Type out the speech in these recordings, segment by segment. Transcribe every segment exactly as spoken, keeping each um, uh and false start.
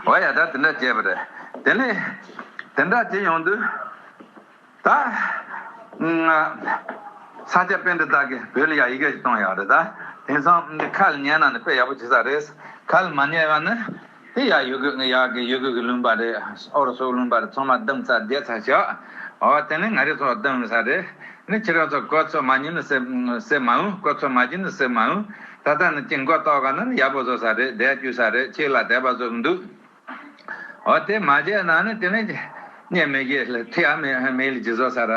འོ་ཡ། ད་དེ་འདྲ་བྱས་པ་རེད། དེ་ནས་དེ་འདྲ་བྱས་ཡོང་དུས་ད། ཨ། ས་སྐྱ་པཎྜི་ཏ་གིས་བོད་ལ་ཡ་ཡི་གེ་ཞིག་བཏང་ཡོད་རེད། ད་དེང་སང་འདི་ཁ་ལ་ཉན་ན་ནི་དཔེ་ཡག་པོ་བྱེད་ས་རེད། ཁ་ལ་མ་ཉན་པ་ནི་དེ་ཡ་ཡི་གེ་ཡ་གི་ཡི་གེ་གི་ལུང་པ་རེད། ཨོ་རོ་སོ་ལུང་པ་རེད། ཚང་མ་བསྡོམས་ཚར་བརྒྱབ་ཚར་བཞག་འོ་དེ་ནི་ང་རེ་ཚོ་བསྡོམས་ཡོད་ས་རེད། ནི་ཁྱེད་རང་ཚོ་གོ་ཚོད་མ་ཉན་ནི་སེ་སེ་མ་འོང་། གོ་ཚོད་མ་བྱིན་ནི་སེ་མ་འོང་། ད་ལྟ་ནི་ཅི་མགོ་བཏགས་ག་ན་ནི་ཡག་པོ་བཟོ་ས་རེད། དེ་བཅུག་ས་རེད། ཁྱེད་ལ་དད་པ་བཟོ་གི་འདུག་འོ་དེ་མ་བྱས་ན་ནི་དེ་ནི་གཉེན་མི་དགེ་ལ་ཐེ་ཨ་མེ་མེ་ལ་ཇི་བཟོ་ས་ར།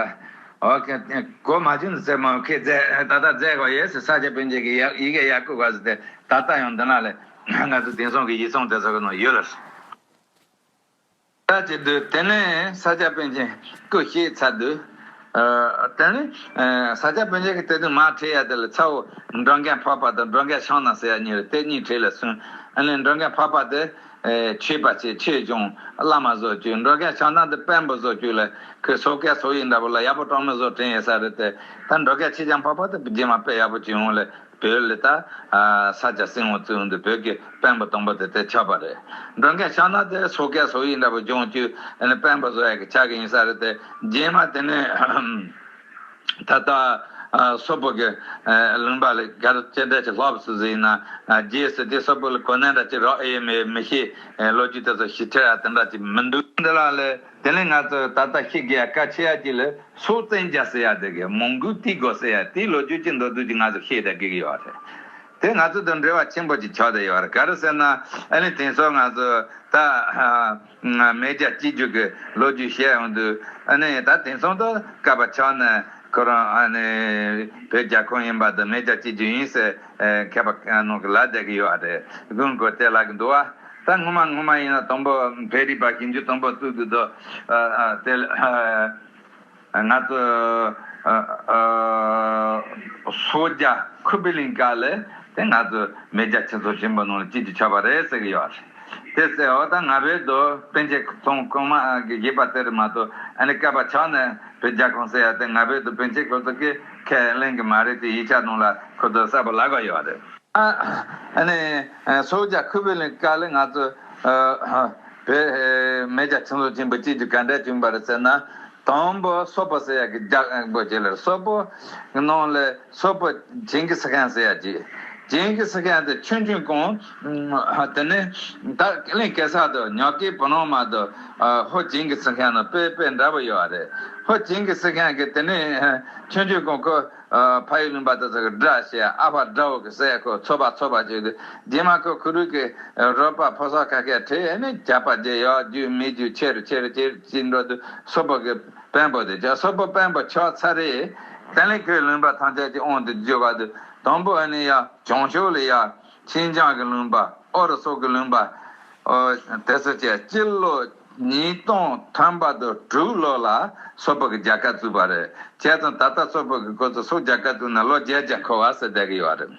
འོ་ཁེ་གོ་མ་ཆུན་ཟེར་མ་ཁེ་རྫས་ད་ལྟ་རྫས་གོ་ཡེ་སི་ས་ཆ་པན་ཆེ་གི་ཡ་ཡི་གེ་ཡ་ཀུ་ག་ཟེར་ཏེ་ད་ལྟ་ཡང་འདི་ན་ལས་ང་ཚོ་དེང་སང་གི་ཡིག་ཚང་དེ་ཚོ་གི་ནང་ཡོད་ལ། ད་ཅི་དུས་དེ་ནས་ས་ཆ་པན་ཆེ་སྐུ་གཤེགས་ཚར་དུས། ཨ། དེ་ནས་ཨ་ས་ཆ་པན་ཆེ་གི་དེ་དུས་མ་ཁྲིད་ཡ་དེ་ལ་ཚ་བོ་འགྲོ་མཁན་འཕགས་པ་དང་འགྲོ་མཁན་ཕྱག་ན་ཟེར་ཡ་གཉིས་རེད། དེ་གཉིས་ཁྲིད་ལ་སོང་། ཨ་ནི་འགྲོ་མཁན་འཕགས་པ་དེ། ཨེ། ཆོས་པ་ཆེ་ཆོས་སྐྱོང་བླ་མ་བཟོ་བཅུག་འགྲོ་མཁན་ཕྱག་ན་དེ་དཔོན་པོ་བཟོ་བཅུག་ལ་ཁོས་སོ་སྐལ་སོ་ཡིན་འདྲ་པོ་ལ་ཡག་པོ་གྲོགས་མེད་བཟོ་དྲན་ཡོད་ས་རེད་དེ། ད་འགྲོ་མཁན་ཆེ་ཆུང་འཕགས་པ་དེ་རྗེས་མ་དཔེ་ཡག་པོ་བྱུང་ལ་བོད་ལ་ད་ཨ་ས་སྐྱ་སྲིན་མོ་བཙུན་འདི་བོད་ཀྱི་དཔོན་པོ་དང་པོ་དེ་དེ་ཆགས་པ་རེད། འགྲོ་མཁན་ཕྱག་ན་དེ་སོ་སྐལ་སོ་ཡིན་འདྲ་པོ་སྐྱོང་བཅུག་ཨ་ནི་དཔོན་པོ་བཟོ་ཡག་གི་ཆགས་ཀྱི་ཡིན་ས་རེད་དེ། རྗེས་མ་དེ་ནས། ད་ལྟ་ཨ་སོག་པོ་གི་ཨ་ལུང་པ་ལ་ག་རེ་ཅི་འདྲ་ཅིག་ལྷག་སུ་ཟིན་ན། ཨ་རྗེས་སུ་དེ་སོག་པོ་ལ་གོ་གནས་འདྲ་ཅིག་རག་ཨེ་མེད་མི་ཤེས། ཨ་ལོ་རྒྱུས་དེ་ཚོ་ཞིབ་ཕྲ་ཡ་དེ་འདྲ་ཅིག་མི་འདུག་འདི་ལ་ལས་དེ་ནས་ང་ཚོ་ད་ལྟ་ཤེས་དགོས་ཡ་གལ་ཆེ་ཡ་ཅིག་ལ་སོག་བཙན་རྒྱལ་ཟེར་ཡ་དེ་གི་མོན་གྷོ་དེའི་སྒོ་ཟེར་ཡ་དེའི་ལོ་རྒྱུས་ཅིག་མདོར་བསྡུས་ཅིག་ང་ཚོ་ཤེས་བསྡད་དགོས་ཀྱི་ཡོད་རེད། དེ་ང་ཚོ་དང་འབྲེལ་བ་ཆེན་པོ་ཅིག་ཆགས་བསྡད་ཡོད་རེད། ག་རེ་ཟེར་ན་ཨ་ནི་དེང་སང་ང་ཚོ་ད་མེས་རྒྱལ་གཅིག་གྱུར་གྱི་ལོ་རྒྱུས་བཤད་ཡོང་དུས་ཨ་ནི་ད་དེང་སང་ད་སྐབས་ཆགས་ནས་ཁོ་རང་ཨ་ནི་བོད་རྒྱལ་ཁོངས་ཡིན་པ་དང་མེས་རྒྱལ་གཅིག་གྱུར་ཡིན་ཟེར་མཁས་པ་ནང་གི་ལབ་བསྡད་ཀྱི་ཡོད་རེད། དགོངས་དགོས་དེ་ལབ་ཀྱི་འདུག་བ། ད་སྔོན་མ་སྔོན་མ་ཡིན་ན་དང་པོ་བོད་རིག་པ་ཞིབ་འཇུག་དང་པོ་བཙུགས་དུས་དུ་ཨ་ཨ་དེ་ཨ། ང་ཚོ་ཨ་ཨ་སོག་རྒྱལ་ཁུ་པི་ལིང་ཀ་ལས་དེ་ང་ཚོ་མེས་རྒྱལ་ཁྱེད་ཚོ་ཆེན་པོ་ནང་ལ་གཅིག་ཏུ་ཆགས་པ་རེད་ཟེར་གྱི་ཡོད་རེད། དེ་ཟེར་འོ་ད་ང་བོད་དུ་པཎ་ཆེན་ཚང་གོང་མ་གི་བཞེད་པ་དེ་རེད་མ་གཏོགས་ཨ་ནི་བསྐལ་པ་ཆགས་ནས་བོད་རྒྱལ་ཁོངས་ཟེར་ཡ་དེ་ང་བོད་དུ་པཎ་ཆེན་ཁོ་ཚོ་གིས་ཁས་ལེན་གྱི་མ་རེད་དེ་ཡིག་ཆ་ནང་ལ་ཁོ་ཚོ་གསལ་པོ་ལབ་གི་ཡོད་རེད། ཨ་ནི་སོག་རྒྱལ་ཁུ་པི་ལིང་ཀ་ལས་ང་ཚོ་བོད་མེས་རྒྱལ་ཁྱེད་ཚོ་ཆེན་པོ་གཅིག་ཏུ་ག་འདྲ་བྱུང་བ་རེད་ཟེར་ན། དང་པོ་སོག་པོ་ཟེར་ཡ་གི་རྒྱལ་པོ་ཅིག་ལ་སོག་པོ་གི་ནང་ལས་སོག་པོ་ཇིང་གི་སི་ཁན་ཟེར་ཡ་ཅིག་ཇིང་གི་སི་ཁན་དེ་ཆུང་ཆུང་གོང་དེ་ནས་ད་གླིང་གེ་སར་དང་ཉག་གི་བུ་ནོར་མ་དང་ཧོ་ཇིང་གི་སི་ཁན་ནང་དཔེ་དཔེ་འདྲ་པོ་ཡོད་རེད། ཧོ་ཇིང་གི་སི་ཁན་གི་དེ་ནས་ཆུང་ཆུང་གོང་ཁོ། ཨ། ཕ་ཡུལ་ལུང་པ་དེ་ཚོ་གི་དགྲ་བཤད་ཨ་ཕ་དགྲ་བོ་གི་ཟེར་ཁོ་ཚོ་པ་ཚོ་པ་བྱས་ཏེ་རྗེས་མ་ཁོ་ཁུ་རུ་གི་རོགས་པ་ཕོ་གསར་ཁ་ཤས་ཁྲིད་ཨ་ནི་ཇག་པ་བྱས་ཡག་རྒྱུ་མེད་རྒྱུ་ཆེ་རུ་ཆེ་རུ་ཆེ་རུ་ཕྱིན་འགྲོ་དུས་སོག་པོ་གི་དཔོན་པོ་དེ་ཇག་སོག་པོ་དཔོན་པོ་ཆགས་ཚར་རེད། དེ་ནས་ཁོའི་ལུང་པ་ཐམས་ཅད་ཀྱི་དབང་དུ་བསྡུ་བ་དུས་དང་པོ་ཨ་ནི་ཡ་བྱང་ཕྱོགས་ལ་ཡ་ཤིན་ཅང་གི་ལུང་པ་ཨོ་རོ་སོག་གི་ལུང་པ། ཨོ། དེ་ཚོ་བཅས་སྤྱི་ལོ་ཉིས་སྟོང་ཐམ་པ་དང་དྲུག་ལོ་ལ་སོག་པོ་གི་རྒྱལ་ཁབ་བཙུགས་པ་རེད། བྱས་ཙང་ད་ལྟ་སོག་པོ་གི་སྐོར་ཚོ་སོག་རྒྱལ་ཁབ་བཙུགས་ནས་ལོ་བརྒྱད་བརྒྱ་འཁོར་བ་ཟེར་བསྡད་ཀྱི་ཡོད་རེད།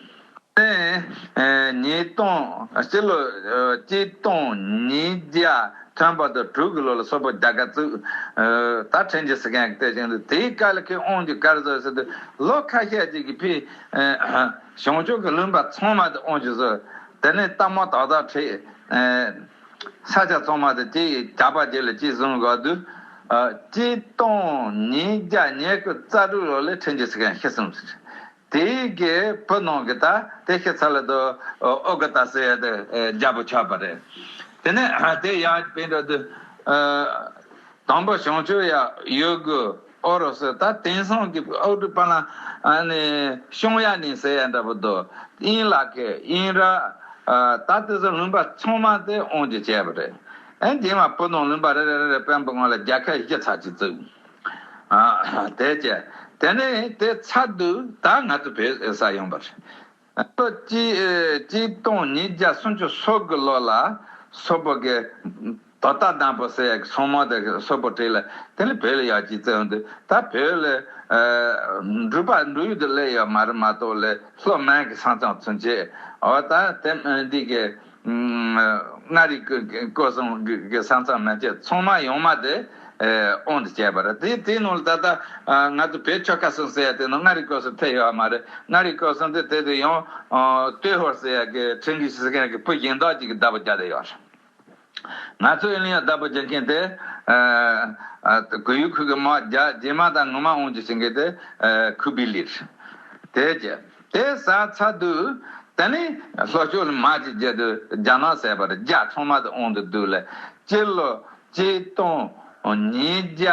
ཨེ། ཉིས་སྟོང་སྤྱི་ལོ་ཨེ་གཅིག་སྟོང་ཉིས་བརྒྱ་ཐམ་པ་དང་དྲུག་གི་ལོ་ལ་སོག་པོ་རྒྱལ་ཁབ་བཙུགས། ཨེ་ད་ཁྲིན་ཅི་སི་ཁན་གྱིས་བལྟས་ཀྱང་དེའི་སྐབས་ལ་ཁོས་དབང་སྒྱུར་ག་རེ་བཟོས་ཟེར་དུས་ལོ་ཁ་ཤས་ཅིག་གི་ཕི་ཨེ་བྱང་ཕྱོགས་ཀྱི་ལུང་པ་ཚང་མ་དེ་དབང་སྒྱུར་བཟོས། དེ་ནས་རྟ་མོ་ཏག་ཏག་ཁྲིད། ཨེ། ས་ཆ་ཚང་མ་དེ་དེ་ཇག་པ་བྱས་ལ་གཅིག་བཟུང་དགོས་དུས། ཨ། གཅིག་སྟོང་ཉིས་བརྒྱ་ཉི་ཤུ་རྩ་དྲུག་ལོ་ལ་ཁྲིན་ཅི་སི་ཁན་ཤི་སོང་ཟེར། དེའི་གི་བུ་ནང་གི་ད་དེ་ཤི་ཚར་ལ་དུ་ཨོ་ག་ཏ་ཟེར་ཡ་དེ་རྒྱལ་པོ་ཆགས་པ་རེད། དེ་ནས་དེ་ཡང་དཔེ་འདྲ་དུ། ཨ། དང་པོ་བྱང་ཕྱོགས་ཡ་ཡུ་གུར་ཨོ་རོ་སི། ད་དེང་སང་གི་ཨོ་ཏུ་པ་ལ་ཨ་ནི་ཤོང་ཡ་ནི་ཟེར་ཡ་འདྲ་པོ་འདུག་དབྱིན་ལ་ཁེ་དབྱིན་ར། ཨ། ད་དེ་ཚོ་ལུང་པ་ཚང་མ་དེ་དབང་སྒྱུར་བྱས་པ་རེད། ཨ། རྗེས་མ་བུ་ནང་ལུང་པ་རེ་རེ་རེ་རེ་དཔོན་པོ་ངོ་ལ་རྒྱལ་ཁབ་བཞི་ཚར་གཅིག་བཙུགས། ཨ། དེ་བྱས། དེ་ནས་དེ་ཚར་དུས་ད་ང་ཚོ་བོད་ས་ཡོང་པ་རེད། ལོ་གཅིག་ཨེ་གཅིག་སྟོང་ཉིས་བརྒྱ་སུམ་ཅུ་སོ་དགུ་ལོ་ལ་སོག་པོ་གི་དོ་ཏ་དང་པོ་ཟེར་ཡག་གི་ཚོང་མ་དེ་སོག་པོ་ཁྲིད་ལ་དེ་ལ་བོད་ལ་ཡག་ཅིག་བཙལ་འདུག་ད་བོད་ལ་ཨེ་འབྲུག་པ་འབྲུག་ཡུལ་དུ་སླེབས་ཡོད་མ་རེད་མ་གཏོགས་ལས་ལྷོ་མོན་གི་ས་མཚམས་ཚུན་ཆད། འོ་ད་དེ་འདི་གི་མངའ་རིས་སྐོར་གསུམ་གི་ས་མཚམས་མན་ཆད་ཚང་མ་ཡོང་མ་དེ་དབང་དུ་བྱས་པ་རེད། དེ་དེའི་ནང་ལ་ད་ལྟ་ང་ཚོ་བོད་ཆོལ་ཁ་གསུམ་ཟེར་ཡ་དེ་ནང་མངའ་རིས་སྐོར་གསུམ་ཐེ་ཡོད་མ་རེད། མངའ་རིས་སྐོར་གསུམ་དེ་དེ་དུ་ཡང་ཏུན་ཧོར་ཟེར་ཡ་གི་ཁྲིན་ཀི་ཤི་སི་ཁན་གི་བུ་གཞན་དག་ཅིག་གི་བདག་པོ་རྒྱག་བསྡད་ཡོད་རེད། ང་ཚོའི་གླིང་ཡ་བདག་པོ་རྒྱག་མཁན་དེ། ཨ་ཨ་གུ་ཡུ་ཁུ་གི་མ་རྒྱ་རྗེས་མ་དང་ངོ་མ་འོང་རྒྱུ་ཞིག་གི་དེ། ཨ་ཁུ་བི་ལི་རེད། དེ་རྒྱ་དེ་ཟ་ཚར་དུས། དེ་ནས་ལྷོ་ཕྱོགས་ལ་མ་ཅིག་རྒྱ་དུ་རྒྱ་ནག་ཟེར་བར་རྒྱ་ཚང་མ་དུ་འོང་དུ་འདུག་ལ། སྤྱི་ལོ་གཅིག་སྟོང་ཉིས་བརྒྱ་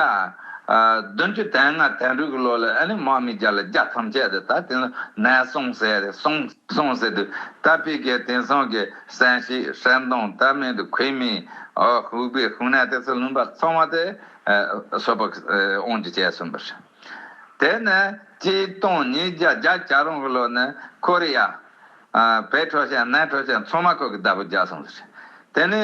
ཨ་བདུན་ཅུ་དོན་ལྔ་དོན་དྲུག་གི་ལོ་ལ། ཨ་ནི་དམག་མི་རྒྱ་ལ་རྒྱ་ཐམས་ཅད་དུ་ད་དེ་ནས་ནན་སུང་ཟེར་རེད། སུང་སུང་ཟེར་དུས་ད་ཕི་གའི་དེང་སང་གི་སན་ཤི་ཧྲན་ཏུང་ད་མིན་དུ་ཁུའེ་མིན། ཨོ་ཧུའུ་པེ་ཧུའུ་ནན་དེ་ཚོ་ལུང་པ་ཚང་མ་དེ་ཨ་སོག་པོ་ཨ་དབང་སྒྱུར་བྱས་སོང་བ་རེད། དེ་ནས་གཅིག་སྟོང་ཉིས་བརྒྱ་བརྒྱད་ཅུ་གྱ་རོང་གི་ལོ་ནས་ཁོ་རེ་ཡ། ཨ་བོད་ཁྲོ་ཤན་ནན་ཁྲོ་ཤན་ཚང་མ་ཁོ་གི་བདག་པོ་རྒྱག་སོང་ཟེར། དེ་ནས་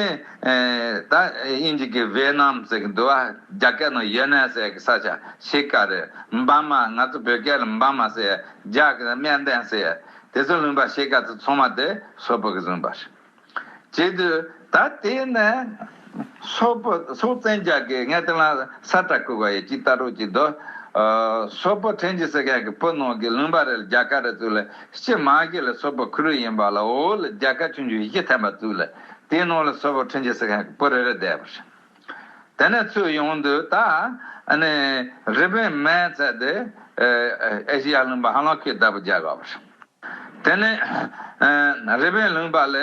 ཨེ་ད་དབྱིན་ཇི་གི་ཝེ་ནམ་ཟེར་གི་འདུག་བ། རྒྱ་སྐད་ནང་ཡོ་ནན་ཟེར་གི་ས་ཆ་ཤི་ཀ་རེད། འབར་མ། ང་ཚོ་བོད་སྐད་ལ་འབར་མ་ཟེར། རྒྱ་གི་སྨན་ལྡན་ཟེར། དེ་ཚོ་ལུང་པ་ཤི་ཀ་ཚོ་ཚང་མ་དེ་སོག་པོ་གི་བཟུང་བ་རེད། བྱེད་དུས་ད་དེ་ནས་སོག་པོ་སོག་བཙན་རྒྱལ་གྱི་ངས་དེ་ལ་ས་བཀྲ་བཀོད་པ་ཡི་ཅི་ལྟ་རོགས་ཀྱི་དོ། སོག་པོ་ཁྲིན་ཅི་ཟེར་མཁན་གྱི་བུ་ནང་གི་ལུང་པ་རེ་ལ་རྒྱ་གར་རེ་བཙུགས་ལ་ཕྱི་མ་གི་ལ་སོག་པོ་ཁུ་རུ་ཡིན་པ་ལ། འོག་ལ་རྒྱ་གར་ཆུང་ཆུང་བཞི་ཐམ་པ་བཙུགས་ལ་དེའི་ནང་ལ་སོག་པོ་ཁྲིན་ཅི་ཟེར་མཁན་གྱི་བུ་རེ་རེ་བསྡད་པ་རེད། དེ་ནས་ཚུར་ཡོང་དུས་ད་ཨ་ནི་རི་པིན་མན་ཚད་དེ་ཨེ་ཤི་ཡ་ལུང་པ་ཧ་ལམ་ཁོས་བདག་པོ་རྒྱག་དགོས་པ་རེད། དེ་ནས་ཨ་རི་པིན་ལུང་པ་ལ་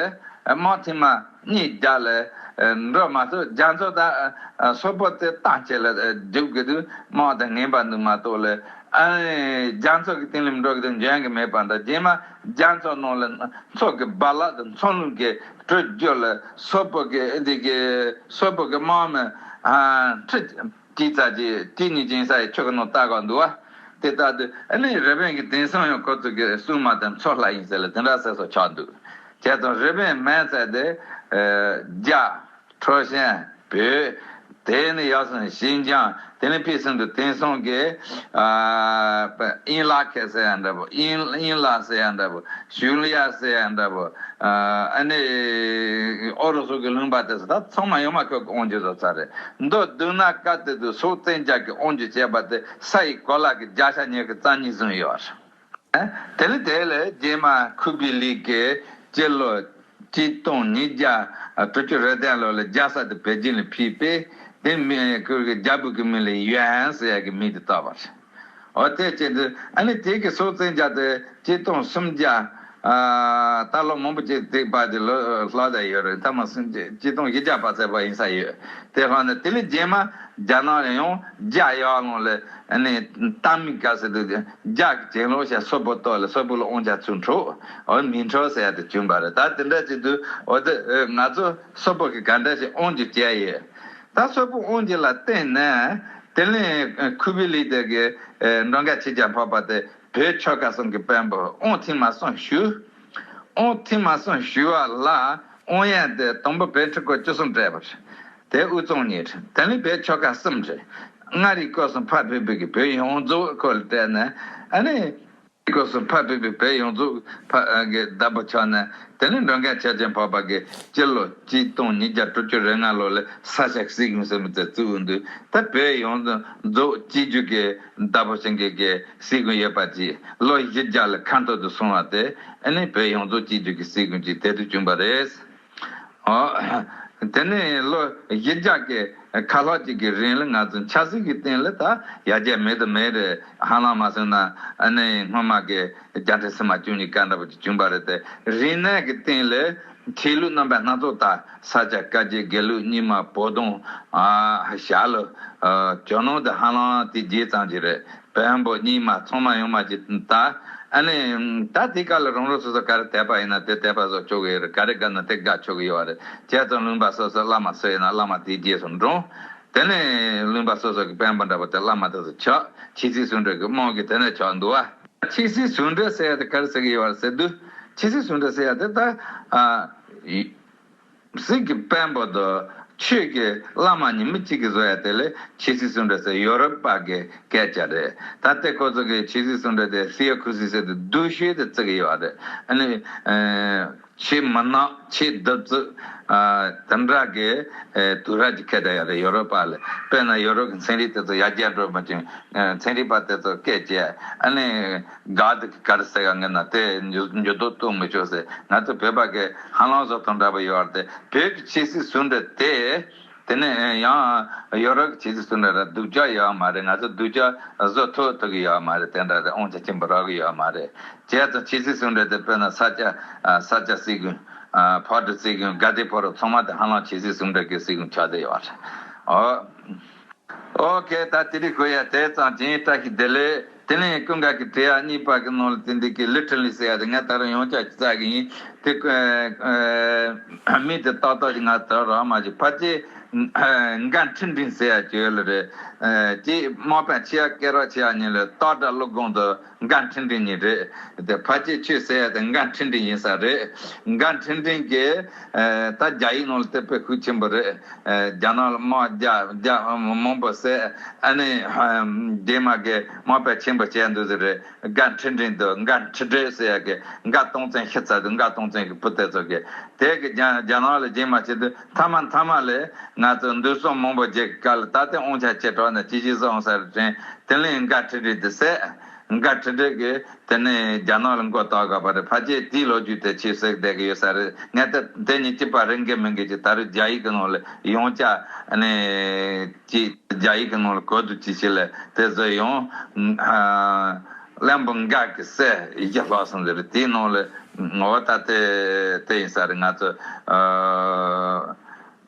དམག་ཐེངས་མ་གཉིས་རྒྱག་ལ་ཨ་འགྲོ་མ་ཐུབ། རྒྱ་མཚོ་དང་ཨ་སོག་པོ་དེ་བཏང་བྱས་ལ་ཨ་རྒྱུག་གི་དུས་དམག་དང་ངན་པ་འདུག་མ་གཏོགས་ལ། ཨ་ནི་རྒྱ་མཚོ་གི་གཏིང་ལ་འགྲོ་གི་དུས་འཇོན་གི་མེད་པ་འདྲ། རྗེས་མ་རྒྱ་མཚོ་ནང་ལ་མཚོ་གི་རྦ་རླབས་དང་མཚོ་རླུང་གི་དྲོད་རྒྱུ་ལ་སོག་པོ་གི་འདི་གི་སོག་པོ་གི་དམག་མི་ཨ་ཁྲི་ཅི་ཙ་ཅི་ཅི་ནི་ཅིན་ས་ཡི་ཆུ་གི་ནང་ལྟ་ག་འདུག་བ། དེ་ལྟ་དུས་ཨ་ནི་རི་པིན་གྱི་དེང་སང་ཡང་ཁོ་ཚོ་གི་སྲུང་མ་དང་མཚོ་ལྷ་ཡིན་ཟེར་ལ་དེ་འདྲ་ཟེར་སོགས་ཆགས་འདུག་བྱས་ཙང་རི་པིན་མན་ཚད་དེ་ཨ་རྒྱ། ཁྲོ་ཤན། བོད། དེ་ནས་ཡར་སོང་ཞིན་ཅང་། དེ་ནས་ཕྱི་སུམ་དུ་དེང་སང་གི་ཨ་ཨིན་ལ་ཁེ་ཟེར་ཡ་འདྲ་པོ། ཨིན་ཨིན་ལ་ཟེར་ཡ་འདྲ་པོ། ཞུ་ལི་ཡ་ཟེར་ཡ་འདྲ་པོ། ཨ་ནི་ཨོ་རོ་སུ་གི་ལུང་པ་དེ་ཚོ་ད་ཚང་མ་ཡོང་མ་ཁོ་གི་དབང་སྒྱུར་བཟོ་ཚར་རེད། མདོར་བསྡུ་ན་སྐབས་དེ་དུས་སོག་བཙན་རྒྱལ་གྱི་དབང་སྒྱུར་བྱས་པ་དེ་ས་ཡི་གོ་ལ་གི་བརྒྱ་ཆ་ཉི་ཤུ་རྩ་གཉིས་བཟུང་ཡོད་རེད། དེ་ལས་དེ་ལས་རྗེས་མ་ཁུ་བི་ལི་གིས་སྤྱི་ལོ་གཅིག་སྟོང་ཉིས་བརྒྱ་དྲུག་ཅུ་རེ་བདུན་ལོ་ལ་རྒྱལ་ས་དེ་པེ་ཅིན་ལ་ཕུལ་པས། དེ་མི་ཁོ་གི་རྒྱལ་པོ་གི་མིང་ལ་ཡུན་ཟེར་ཡ་གི་མིང་དེ་བཏགས་པ་རེད། འོ་དེ་བྱས་དུས་ཨ་ནི་དེ་གི་སོག་བཙན་རྒྱལ་དེ་གཅིག་སྟོང་སུམ་བརྒྱ། ཨ་ད་ལོ་མང་པོ་ཅིག་དེ་བར་དེ་ལོ་ལྷག་ད་ཡོད་རེད། ཐ་མ་སུམ་བརྒྱ་གཅིག་སྟོང་བཞི་བརྒྱ་བར་ཚད་པ་ཡིན་ས་ཡོད། དེ་ལྷག་ནས་དེ་ལས་རྗེས་མ་རྒྱ་ནག་ལ་ཡང་རྒྱ་ཡར་ལངས་ལ། ཨ་ནི་གཏམ་མི་ག་ཟེར་དུས་རྒྱ་གི་གྱེན་ལོག་བྱས་སོག་པོ་གཏོར་ལ་སོག་པོ་ལ་དབང་ཆ་ཚུར་འཕྲོག་འོ་མིང་འཕྲོག་ཟེར་ཡ་དེ་བྱུང་བ་རེད། ད་དེ་འདྲ་བྱེད་དུས་འོ་དེ་ང་ཚོ་སོག་པོ་གི་ག་འདྲ་ཞིག་དབང་སྒྱུར་བྱས་ཡོད། ད་སོག་པོ་དབང་སྒྱུར་ལ་བརྟེན་ནས་དེ་ནས་ཁུ་བི་ལི་དེ་གི་མགྲོན་ཁང་ཆེད་བཅར་འཕགས་པ་དེ་བོད་ཆོལ་ཁ་གསུམ་གྱི་དཔོན་པོ་དབང་ཐེངས་མ་གསུམ་ཞུས། དབང་ཐེངས་མ་གསུམ་ཞུས་པ་ལ་དབང་ཡན་དེ་དང་པོ་བོད་ཁྲི་སྐོར་བཅུ་གསུམ་སྤྲད་པ་རེད། དེ་དབུས་གཙང་གཉིས་རེད། དེ་ནས་བོད་ཆོལ་ཁ་གསུམ་རེད། མངའ་རིས་སྐོར་གསུམ་ཕར་ཕུད་པའི་གི་བོད་ཡོངས་རྫོགས་ཁོ་ལ་སྤྲད་ནས། ཨ་ནི་སྐོར་གསུམ་ཕར་ཕུད་པའི་བོད་ཡོངས་རྫོགས་ཕ་གི་བདག་པོ་ཆགས་ནས། དེ་ནས་མགྲོན་ཁང་ཆེད་བཅར་འཕགས་པ་གིས་སྤྱི་ལོ་གཅིག་སྟོང་ཉིས་བརྒྱ་དྲུག་ཅུ་རེ་ལྔ་ལོ་ལ་ས་སྐྱ་སྲིད་གཞུང་ཟེར་མི་དེ་བཙུགས་འདུག་ད་བོད་ཡོངས་རྫོགས་གཅིག་གྱུར་གྱི་བདག་པོ་བྱེད་མཁན་གྱི་སྲིད་གཞུང་ཡོད་པ་ཅིག་ལོ་བཞི་བརྒྱ་ལ་ཁ་འཐོར་དུ་སོང་བ་དེ་ཨ་ནི་བོད་ཡོངས་རྫོགས་གཅིག་གྱུར་གྱི་སྲིད་གཞུང་ཅིག་དེ་དུས་བྱུང་བ་རེད། ཨོ། དེ་ནས་ལོ་བཞི་བརྒྱ་གི་ཁ་ལྷག་ཅིག་གི་རིང་ལ་ང་ཚོ་ཆབ་སྲིད་ཀྱི་སྟེང་ལ་ད་ཡར་རྒྱས་མེད་དུ་མེད་རེད། ཧ་ལམ་མ་སོང་ན་ཨ་ནི་སྔོན་མ་གི་རྒྱལ་ཕྲན་སིལ་མ་བཅུ་གཉིས་ཀ་འདྲ་པོ་ཅིག་བྱུང་བ་རེད་དེ། རིག་གནས་ཀྱི་སྟེང་ལ་ཆོས་ལུགས་རྣམ་པ་སྣ་ཚོགས་དང་ས་སྐྱ་བཀའ་བརྒྱུད་དགེ་ལུགས་རྙིང་མ་བོད་དོན་ཨ་ཞྭ་ལུ་ཨ་ཇོ་ནང་དུ་ཧ་ལམ་དེ་རྗེས་ཙམ་ཅིག་རེད། བོན་པོ་རྙིང་མ་ཚང་མ་ཡོང་མ་ཅིག་ད། ཨ་ནི་ད་དེ་ག་ལ་རང་རང་སོ་སོ་ག་རེ་དད་པ་ཡིན་ན་དེ་དད་པ་བཟོ་ཆོག་གི་ཡོད་རེད། ག་རེ་དགའ་ན་དེ་དགའ་ཆོག་གི་ཡོད་རེད། བྱས་ཙང་ལུང་པ་སོ་སོ་བླ་མ་སུ་ཡིན་ན་བླ་མ་དེའི་རྗེས་སུ་འབྲང་། དེ་ནས་ལུང་པ་སོ་སོ་གི་དཔོན་པོ་འདྲ་པོ་དེ་བླ་མ་དེ་ཚོ་ཆགས། ཆོས་སྲིད་ཟུང་འབྲེལ་གི་དམག་གི་དེ་ནས་ཆགས་འདུག་བ། ཆོས་སྲིད་ཟུང་འབྲེལ་ཟེར་ཡ་དེ་ག་རེ་ཟེར་གི་ཡོད་རེད་ཟེར་དུས། ཆོས་སྲིད་ཟུང་འབྲེལ་ཟེར་ཡ་དེ་ད་ཨ། སྲིད་ཀྱི་དཔོན་པོ་དང་ཆོས་ཀྱི་བླ་མ་གཉིས་མི་གཅིག་གིས་བཟོ་ཡ་དེ་ལ་ཆོས་སྲིད་ཟུང་འབྲེལ་ཟེར། ཡོ་རོབ་པ་གི་སྐད་ཆ་རེད། ད་ལྟའི་ཁོ་ཚོ་གི་ཆོས་སྲིད་ཟུང་འབྲེལ་དེ་ཐི་ཡོ་ཀྲེ་སི་ཟེར་དུས་སྡུག་ཤོས་དེ་བརྩི་གི་ཡོད་རེད། ཨ་ནི་ཨ་ ཆེས་མི་ནག་ཆེས་རྡུལ་བརྩིགས་དེ་འདྲ་གི་དུས་རབས་ཀྱི་ཁེ་ད་ཡོད་རེད། ཡོ་རོབ་པ་ལ། དཔེར་ན་ཡོ་རོབ་ཀྱི་ཚན་རིག་དེ་ཚོ་ཡར་རྒྱས་འགྲོ་མི་བྱུང་། ཚན་རིག་པ་དེ་ཚོ་སྐད་བཅད། ཨ་ནི་ག་དེ་ག་རེ་ཟེར་ག་ངན་ན་དེ་འགྱུར་འགྱུར་ལྡོག་གཏོང་མི་ཆོག་ཟེར། ང་ཚོ་བོད་པ་གི་ཧ་ལམ་བཟོ་སྟངས་འདྲ་པོ་ཡོད་རེད། དེ་བོད་ཀྱི་ཆོས་སྲིད་ཟུང་འབྲེལ་དེ། དེ་ནས་ཡང་ཡོ་རོབ་ཀྱི་ཆོས་སྲིད་ཟུང་འབྲེལ་ར་སྡུག་ཅག་ཡོད་མ་རེད། ང་ཚོ་སྡུག་ཅག་བཟོ་ཐུབ་ཐུབ་ཀྱི་ཡོད་མ་རེད། དེ་འདྲ་རེད། དབང་ཆ་ཆེན་པོ་རག་གི་ཡོད་མ་རེད། བྱས་ཙང་ཆོས་སྲིད་ཟུང་འབྲེལ་དེ་དཔེར་ན་ས་སྐྱ་ཨ་ས་སྐྱ་སྲིད་གཞུང་། ཨ་ཕག་གྲུ་སྲིད་གཞུང་། དགའ་ལྡན་ཕོ་བྲང་ཚང་མ་དེ་ཧ་ལམ་ཆོས་སྲིད་ཟུང་འབྲེལ་གྱི་སྲིད་གཞུང་ཆགས་བསྡད་ཡོད་རེད། ཨོ། ཨོ་ཁེ། ད་དེ་རིང་ཁོ་ཡ་དེ་ཙམ་གྱིས། བཀྲ་ཤིས་བདེ་ལེགས། དེ་ནས་ཀུན་དགའ་གི་དྲི་ཡ་གཉིས་པ་གི་ནང་ལ་དེ་འདི་གི་ལི་ཊི་རལ་ལི་ཟེར་ཡ་དེ་ངས་ད་རུང་ཡང་བསྐྱར་བཙལ་གི་ཡིན། དེ་ཨ་ཨ་མིང་དེ་ཏག་ཏག་ཅིག་ང་ད་རག་མ་བྱུང་། ཕལ་ཆེར་ཨ་འགན་ཁྲི་འབྲིང་ཟེར་ཡ་ཅིག་ཡོད་ལ་རེད། ཨ་ཅིག་དམག་དཔོན་ཆེ་ཡ་སྐད་གྲགས་ཆེ་ཡ་གཉིས་ལ་སྟག་སྒྲ་ཀླུ་སྒང་དུ། འགན་ཁྲི་འབྲིང་གཉིས་རེད། དེ་ཕལ་ཆེར་ཁྱོད་ཟེར་ཡ་དེ་འགན་ཁྲི་འབྲིང་ཡིན་ས་རེད། འགན་ཁྲི་འབྲིང་གི་ཨ་ད་རྒྱ་ཡིག་ནང་ལ་དེ་དཔེ་ཤུགས་ཆེན་པོ་རེད། ཨ་རྒྱ་ནག་ལ་དམག་རྒྱག་རྒྱག་མང་པོ་བསད། ཨ་ནི་ཨ་རྗེས་མ་གི་དམག་དཔོན་ཆེན་པོ་བྱས་འདུག་ཟེར་རེད། འགན་ཁྲི་འབྲིང་དུ་འགན་ཁྲི་འབྲིང་ཟེར་ཡ་གི་འགན་སྟོང་བཙན་ཤི་ཚར་འདུག་འགན་སྟོང་བཙན་གི་བུ་དེ་ཚོ་གི། དེ་གི་རྒྱ་རྒྱ་ནག་ལ་རྗེས་མ་བྱེད་དུས་མཐའ་མ་མཐའ་མ་ལ་ང་ཚོ་འདུས་སྲོང་མང་པོ་རྒྱལ་གི་སྐབས་ལ་ད་ལྟའི་དབང་ཆ་ཁྱེར་གྲོགས་ནས་ཅི་ཅི་བཟོ་འོང་ས་རེད་དྲན། དེ་ལས་འགན་ཁྲི་འབྲིང་དུ་བསད། འགན་ཁྲི་འབྲིང་གིས་དེ་ནས་རྒྱ་ནག་ལ་མགོ་བཏགས་དགོས་པ་རེད། ཕལ་ཆེར་དེའི་ལོ་རྒྱུས་དེ་ཆེས་གསལ་བསྡད་ཀྱི་ཡོད་ས་རེད། ངས་ད་དེ་ཉིད་གཅིག་པ་རེད་འགའ་མིན་འགའ་ཅིག་ད་རེས་རྒྱ་ཡིག་གི་ནང་ལ་ཡང་བསྐྱར་ཨ་ནི་ཅིག་རྒྱ་ཡིག་གི་ནང་ལ་གོ་བསྡུར་ཅིག་བྱས་ལ་དེ་བཟོས་ཡོང་། ཨ་བློན་པོ་འགའ་གི་སྲས་ཡི་གེ་ལྷག་སོང་ཟེར། དེའི་ནང་ལ་ངོ་བོ་ད་དེ་དེ་ཡིན་ས་རེད། ང་ཚོ་ཨ།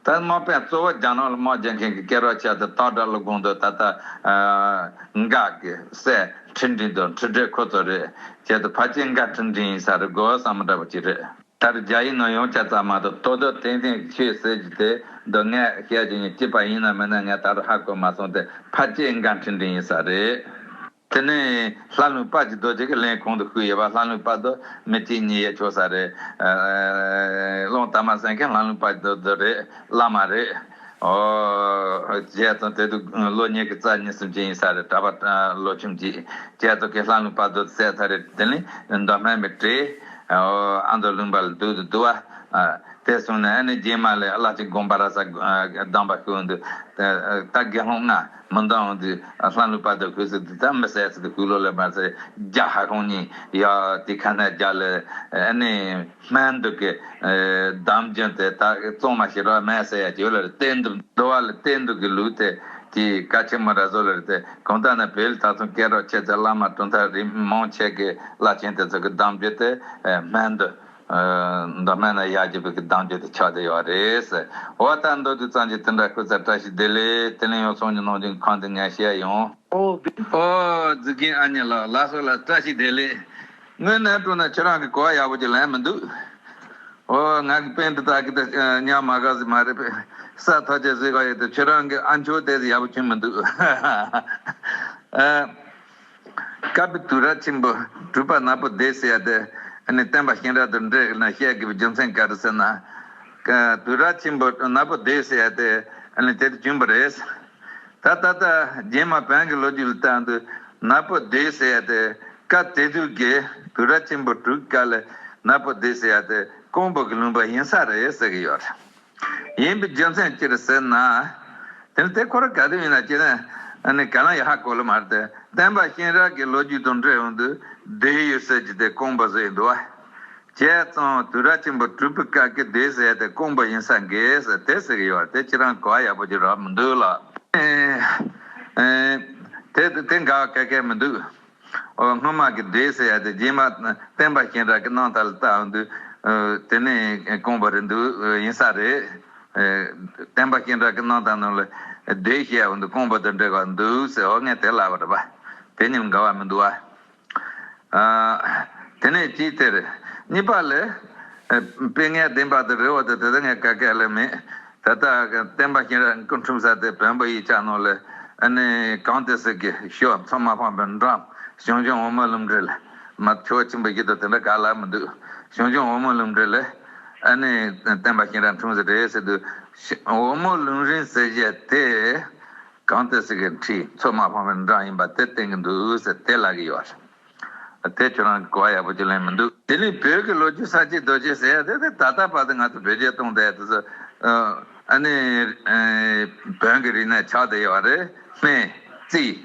ད་དམག་དཔོན་གཙོ་བོ་རྒྱ་ནག་ལ་དམག་རྒྱག་མཁན་གྱི་སྐད་གྲགས་ཆེ་དེ་སྟག་སྒྲ་ཀླུ་སྒང་དུ་ད་ལྟ་ཨ་འགའ་གི་སྲས་ཁྲི་འབྲིང་དང་ཁྲི་འབྲིང་ཁོ་ཚོ་རེད། བྱས་ཙང་ཕལ་ཆེར་འགའ་ཁྲི་འབྲིང་ཡིན་ས་རེད། གོ་བསམ་འདྲ་པོ་ཅིག་རེད། ད་རེས་རྒྱ་ཡིག་ནང་ཡང་བསྐྱར་བཙལ་མ་ཐུབ། ཏོག་ཏོག་ཏན་ཏན་ཁྱོད་ཟེར་གྱི་དེ་འདི་ངས་བཤད་རྒྱུ་ཡིན། གཅིག་པ་ཡིན་ན་མིན་ན་ངས་ད་རུང་ཧ་གོ་མ་སོང་། དེ་ཕལ་ཆེར་འགའ་ཁྲི་འབྲིང་ཡིན་ས་རེད། དེ་ནས་ལྷ་ལུང་དཔལ་གྱི་རྡོ་རྗེ་གི་ལན་གོང་དུ་ཞུས་ཡོད་པ། ལྷ་ལུང་དཔལ་རྡོ་མི་གཅིག་གཉིས་ཡས་ཆོག་ས་རེད། ཨ་གླང་དར་མ་ཟེར་མཁན་ལྷ་ལུང་དཔལ་རྡོ་རྡོ་རེད། བླ་མ་རེད། ཨོ་བྱས་ཙང་དེ་དུས་ལོ་ཉི་ཤུ་རྩ་གཉིས་གསུམ་ཅན་ཡིན་ས་རེད། གྲྭ་པ་ཨ་ལོ་ཆུང་ཅིག་བྱས་ཙང་གི་ལྷ་ལུང་དཔལ་རྡོ་བསད་ཚར་རེད། དེ་ནས་མདོ་སྨད་མི་བྲོས། ཨོ་ཨ་མདོ་ལུང་པ་ལ་སྡུག་ཏུ་སྡུག་པ། ཨ་དེ་སོང་ནས་ཨ་ནི་རྗེས་མ་ལ་བླ་ཆེན་དགོངས་པ་རབ་གསལ་གདམས་པ་ཞུ་འདུག་ད་དགེ་སློང་ལྔ་མི་འདང་འདུག་ལྷ་ལུང་དཔལ་རྡོ་ཁོས་ཟེར་དུས་ད་མི་ཟེར་ཟེར་དུས་ཁོས་ལོ་ལ་མ་ཟེར། རྒྱ་ཧ་ཁོང་གཉིས་ཡ་དེ་ཁ་ནས་རྒྱ་ལ་ཨ་ནི་སྨན་འདུག་གི་ཨ་གདམས་རྒྱུན་དེ་ད་གཙང་མ་ཞིག་རོགས་མེད་ཟེར་ཡ་ཅིག་ཡོད་ལ་རེད། བསྟན་འདུག་འདུལ་བ་ལ་བསྟན་འདུག་གི་ལུགས་དེ་དེ་གལ་ཆེན་མོ་ར་བཟོ་ལ་རེད། དེ་གང་ལྟར་ན་བོད་ལ་ད་དུང་སྐད་གྲགས་ཆེ་ཚད་བླ་མ་གྲུབ་མཐའ་རིས་མེད་མང་ཆེ་གི་བླ་ཆེན་དེ་ཚོ་གི་གདམས་རྒྱུན་དེ་ཨ་སྨན་འདུག་མདོ་སྨད་ན་ཡར་རྒྱས་པའི་གདམས་རྒྱུད་དེ་ཆགས་བསྡད་ཡོད་རེད། འོ་ད་མདོ་དུས་ཙམ་གྱི་དེ་འདྲ་ཁུ་ཚ་བཀྲ་ཤིས་བདེ་ལེགས། དེ་ནས་ཡང་སོང་ཉིན་ནང་བཞིན་ཁོང་དེ་ངས་བཤད་ཡོང་། ཨོ་བི། ཨོ་རྫི་རྒན་ཨ་མྱེས་ལགས། ལགས་སོ་ལགས། བཀྲ་ཤིས་བདེ་ལེགས། དངོས་གནས་དྲང་གནས་ཁྱེད་རང་གི་གོ་བ་ཡག་པོ་ཅིག་ལེན་མི་འདུག་ཨོ་ང་གི་པན་དེ་དག་གི་དེ་ཉག་མ་ག་ཟིག་མ་རེད་པས། ས་ཐག་ཆད་ཟིག་ག་ཡོད་དེ་ཁྱེད་རང་གི་ཨ་མཆོག་དེ་ཡག་པོ་བྱུང་མི་འདུག་ཨ། བཀའ་པའི་དུས་རབས་ཆེན་པོ་དྲུག་པ་ནག་པོ་སྡེ་ཟེར་ཡ་དེ་ཨ་ནི་བསྟན་པ་ཤིང་རྟ་དང་འབྲེལ་ན་བཤད་དགོས་པའི་རྒྱུ་མཚན་ག་རེ་ཟེར་ན། ཀ་དུས་རབས་ཆེན་པོ་ནག་པོ་སྡེ་ཟེར་ཡ་དེ་ཨ་ནི་དེ་དུས་བྱུང་བ་རེད། ད་ད་ལྟ་རྗེས་མ་བོན་གྱི་ལོ་རྒྱུས་ལ་བལྟ་དུས་ནག་པོ་སྡེ་ཟེར་ཡ་དེ་སྐབས་དེ་དུས་ཀྱི་དུས་རབས་ཆེན་པོ་དྲུག་སྐབས་ལ་ནག་པོ་སྡེ་ཟེར་ཡ་དེ་ཀོང་པོ་གི་ལུང་པ་ཡིན་ས་རེད་ཟེར་གྱི་ཡོད་རེད། ཡིན་པའི་རྒྱུ་མཚན་ཅི་རེད་ཟེར་ན། དེ་ནི་དེ་ཁོ་རང་ག་དུས་ཡིན་ན་ཅི་ན་ཨ་ནི་ག་ལ་ཡ་ཧ་གོ་ལ་མ་རེད་དེ། བསྟན་པ་ཤིང་རྟ་གི་ལོ་རྒྱུས་དང་འབྲེལ་ཡོང་དུས་སྡེ་ཡོད་ཟེར་གྱི་དེ་ཀོང་པོ་ཟེར་ཡིན་འདུག་བ། བྱས་ཙང་དུས་རབས་ཆེན་པོ་དྲུག་པའི་སྐབས་ཀྱི་སྡེ་ཟེར་དེ་ཀོང་པོ་ཡིན་ས་འགས་ཟེར་དེ་ཟེར་གྱི་ཡོད་རེད། དེ་ཁྱེད་རང་གོ་བ་ཡག་པོ་ཅིག་རག་མི་འདུག་ལ། ཨེ་ཨེ་དེ་དེ་འགའ་ག་གེ་མི་འདུག་ཨོ་སྔོན་མ་གི་སྡེ་ཟེར་ཡ་དེ་རྗེས་མ་བསྟན་པ་ཤིང་རྟ་གི་རྣམ་ཐར་ལ་བལྟ་འོང་དུས་ཨ་དེ་ནས་ཀོང་པོ་རེད་འདུག་ཨ་ཡིན་ས་རེད། ཨ་བསྟན་པ་ཤིང་རྟ་གི་རྣམ་ཐར་ནང་ལ་སྡེ་བཤད་འོང་དུས་ཀོང་པོ་དང་འབྲེལ་བ་འདུག་ཟེར། ཨོ་ངས་དེ་ལབ་པ་རེད་པ། དེ་གཉིས་འགལ་བ་མི་འདུག་ཨ། ཨ་དེ་ནས་གཅིག་དེ་རེད། གཉིས་པ་ལ་ཨ་དཔེ་ངན་བདེན་པ་དེ་རེད་འོ། དེ་དེ་ད་ངས་ག་གེ་ལབ་མེད། ད་ལྟ་བསྟན་པ་ཤིང་རྟ་སྐུ་འཁྲུངས་ས་དེ་བོན་པོ་ཡིག་ཆ་ནང་ལ་ཨ་ནི་གང་དེ་ཟེར་གི་ཤོ་མཚོ་མ་ཕམ་པའི་འགྲམ་ཞང་ཞུང་འོལ་མོ་ལུང་འདྲེན་ལ་མ་ཆོག་ཆེན་པོ་ཡིད་དུ་དེ་འདྲ་ག་ལ་མི་འདུག་ཞང་ཞུང་འོལ་མོ་ལུང་འདྲེན་ལ་ཨ་ནི་བསྟན་པ་ཤིང་རྟ་འཁྲུངས་ས་རེད་ཟེར་དུས་འོལ་མོ་ལུང་རིང་ཟེར་བྱས་དེ་གང་དེ་ཟེར་གི་ཁྲི་མཚོ་མ་ཕམ་པའི་འགྲམ་ཡིན་པ་དེ་བསྟན་གི་འདུག་ཟེར་དེ་ལབ་གི་ཡོད། དེ་ཁྱོད་རང་གི་གོ་བ་ཡག་པོ་ཅིག་ལེན་མི་འདུག་དེ་ནས་བོད་ཀྱི་ལོ་རྒྱུས་ས་བཅད་རྡོ་རྗེ་ཟེར་ཡ་དེ་དེ་ད་ལྟ་བར་དུ་ང་ཚོ་བེད་སྤྱོད་གཏོང་བསྡད་དེ་ཚོ་ཨ་ནི་བོན་གྱི་རིག་གནས་ཆགས་བསྡད་ཡོད་རེད། སྨན། རྩིས།